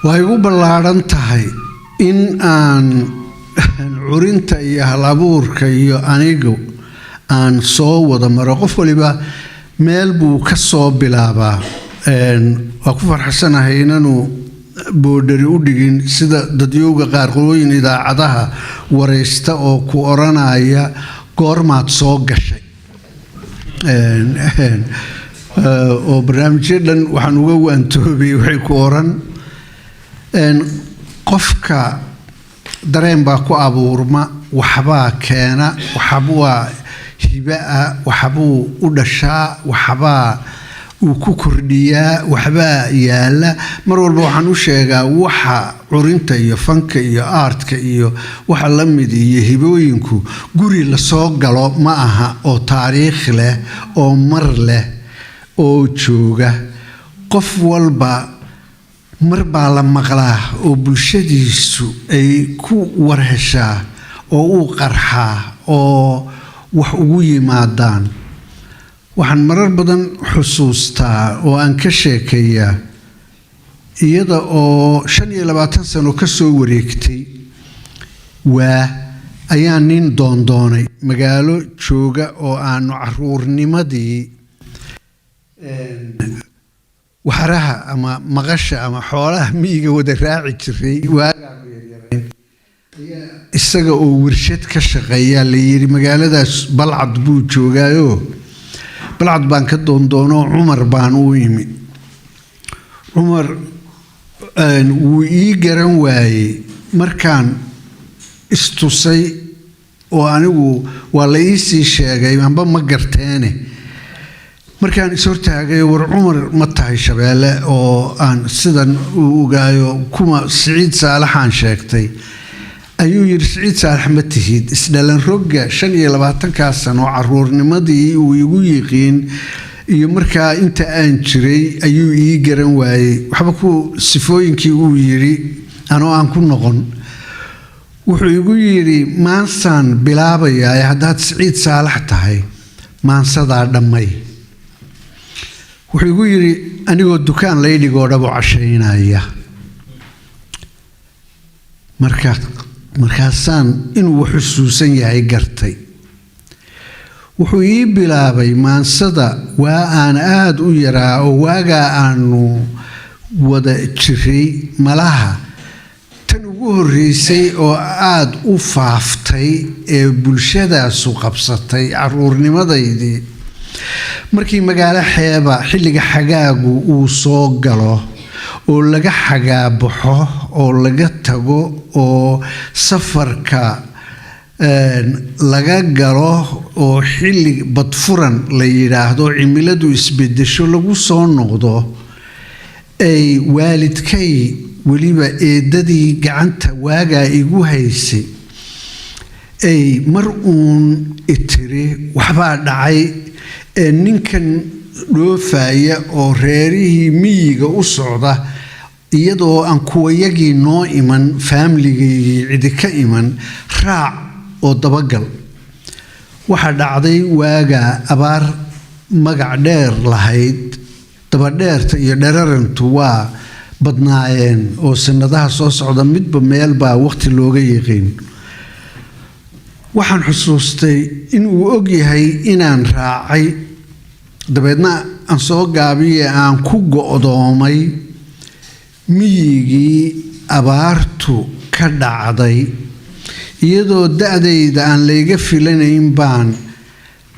Waa igu ballaadhan tahay in aan curinta iyo hal-abuurka iyo anigu aan soo wada maro. Qof waliba meel buu ka soo bilaabaa. Waa ku farxsanahay inaanu boodhari u dhigin sida dadyowga qaar, qolooyin idaacadaha waraysta oo ku oranaya, "Goormaad soo gashay?" Oo barnaamijyo dhan waxaan uga waantoobay waxay ku oran. Qofka dareen baa ku abuurma, waxbaa keena, waxbaa hiba-a, waxbuu u dhashaa, waxbaa uu ku kordhiyaa, waxbaa yaala. Mar walba waxaan u sheegaa waxa curinta iyo fanka iyo art-ka iyo waxa la mid iyo hibooyinku guri lasoo galo ma aha, oo taariikh leh oo mar leh oo jooga. Qof walba mar baa la maqlaa oo bulshadiisu ay ku warheshaa oo uu qarxaa oo wax ugu yimaadaan. Waxaan marar badan xusuustaa oo aan ka sheekeeyaa, iyada oo 25 sano ka soo wareegtay waa ayaa nin doondoonay magaalo jooga oo aanu caruurnimadii waxaraha ama maqasha ama xoolaha miyiga wada raaci jiray waagaanu yaryarayn. Isaga oo warshad ka shaqeeyaa la yidhi magaaladaas Balcad buu joogaayo. Balcad baan ka doondoonoo Cumar baan u imi. Cumar wuu ii garan waayey markaan istusay, oo anigu waa la iisii sheegay, amba ma garteene. Markaan ishortaagay, "War Cumar ma tahay Shabeelle?" oo aan sidan u ogaayo kuma Siciid Saalaxaan sheegtay, ayuu yidhi, "Siciid Saalax ma tihid." Isdhalan rogga 25-kaa sano caruurnimadii uu igu yiqiin iyo markaa inta aan jiray ayuu ii garan waayey. Waxba ku sifooyinkii uu yidhi anoo aan ku noqon, wuxuu igu yidhi, "Maansaan bilaabayaa, ee haddaad Siciid Saalax tahay, maansadaa dhammay." Wuxuu igu yidhi anigoo dukaan laydhigoo dhabu cashaynaya. Marka markaasaan inuu xusuusan yahay gartay. Wuxuu ii bilaabay maansada waa aan aada u yaraa oo waagaa aanu wada jiray. Malaha tan ugu horreysay oo aada u faaftay ee bulshadaasu qabsatay caruurnimadaydii, markii magaalo xeeba xilliga xagaagu uu soo galo oo laga xagaabaxo oo laga tago oo safarka laga galo oo xilli badfuran la yidhaahdo, cimiladu isbedesho, lagu soo noqdo, ay waalidkay, weliba eedadii gacanta waagaa igu haysay, ay mar uun itiri, "Waxbaa dhacay ee ninkan dhoofaya oo reerihii miyiga u socda, iyadoo aan kuwayagii noo iman, faamiligaygii cidi ka iman, raac oo dabagal." Waxaa dhacday waagaa abaar magac dheer lahayd, dabadheerta iyo dherarantu waa badnaayeen, oo sanadaha soo socda midba meel baa waqti looga yiqiin. Waxaan xusuustay inuu og yahay inaan raacay, dabeedna aan soo gaabiye aan ku go'doomay miyigii abaartu ka dhacday, iyadoo da-dayda aan layga filanayn baan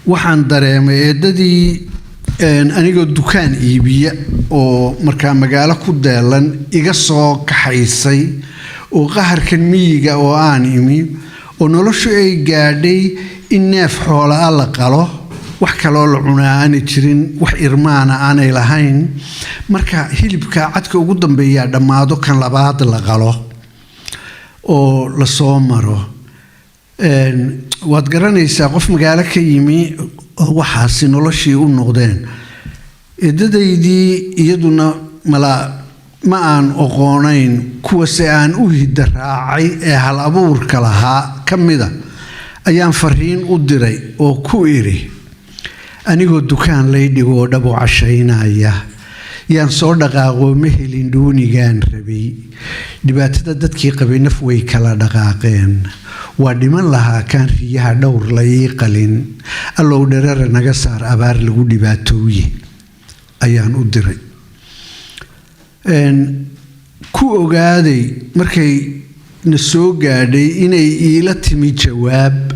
waxaan dareemay eedadii anigoo dukaan iibiya oo markaa magaalo ku deelan iga soo kaxaysay oo qaharkan miyiga oo aan imi oo noloshu ay gaadhay in neef xoolaa la qalo, wax kaloo la cunaa aanay jirin, wax irmaana aanay lahayn. Marka hilibka cadka ugu dambeeyaa dhammaado, kan labaad la qalo oo lasoo maro. Waad garanaysaa qof magaalo ka yimi oo waxaasi noloshii u noqdeen. Eedadaydii iyaduna mala ma aan oqoonayn kuwase aan u hidda raacay ee hal abuurka lahaa ka mida ayaan fariin u diray oo ku idhi, anigoo dukaan laydhigoo dhabu cashaynaya Yaan soo dhaqaaqoo ma helin dhuunigaan rabay. Dhibaatada dadkii qabay naf way kala dhaqaaqeen. Waa dhiman lahaa kaan riyaha dhowr la ii qalin. Allow dherara naga saar abaar lagu dhibaatooye, ayaan u diray. Ku ogaaday markay na soo gaadhay inay iila timi jawaab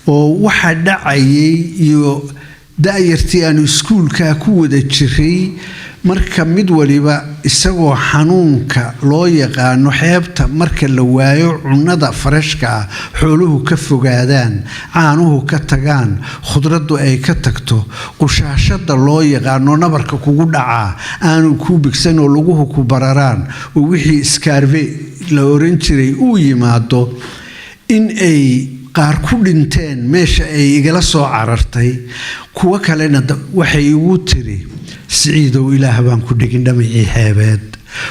oo waxa dhacayay iyo da'yartii aanu iskuulkaa ku wada jiray, marka mid waliba isagoo xanuunka loo yaqaano xeebta, marka la waayo cunnada freshka ah, xooluhu ka fogaadaan, caanuhu ka tagaan, khudraddu ay ka tagto, qushaashada loo yaqaano nabarka kugu dhacaa aanu kuu bigsan oo luguhu ku bararaan oo wixii scurvy la oran jiray uu yimaado, in ay qaar ku dhinteen meesha ay igala soo carartay. Kuwo kalena waxay igu tiri: "Siciidow, Ilaah baan ku dhigin dhamicii xeebeed.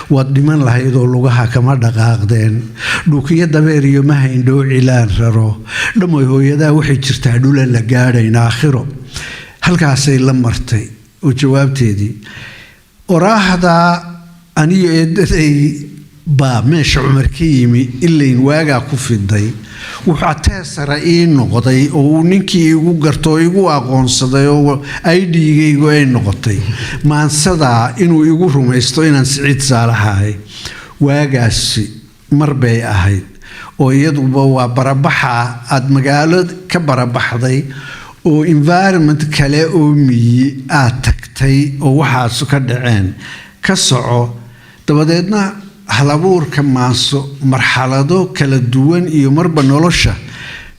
Waad dhiman lahaydoo lugaha kama dhaqaaqdeen. Dhuukiyo dabeer iyo maha indhoo cilaan raro. Dhammoy hooyadaa waxay jirtaa dhulan la gaadhayn aakhiro." Halkaasay la martay oo jawaabteedii oraahdaa aniyo eedaday baa meesha Cumar ka yimi ilayn waagaa ku fiday. Wuxuu teesara ii noqday oo uu ninkii igu garto oo igu aqoonsaday oo ID-gaygu ay noqotay maansadaa inuu igu rumaysto inaan Siciid Saalaxahay. Waagaasi mar bay ahayd oo iyaduba waa barabaxa aada magaalo ka barabaxday oo environment kale oo miyi aad tagtay oo waxaasu ka dhaceen ka soco. Dabadeedna halabuurka maanso marxalado kala duwan iyo marba nolosha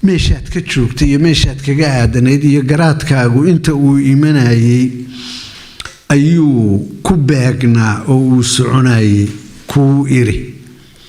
meeshaad ka joogtay iyo meeshaad kaga aadanayd iyo garaadkaagu inta uu imanayay ayuu ku beegnaa oo uu soconayay kuu iri.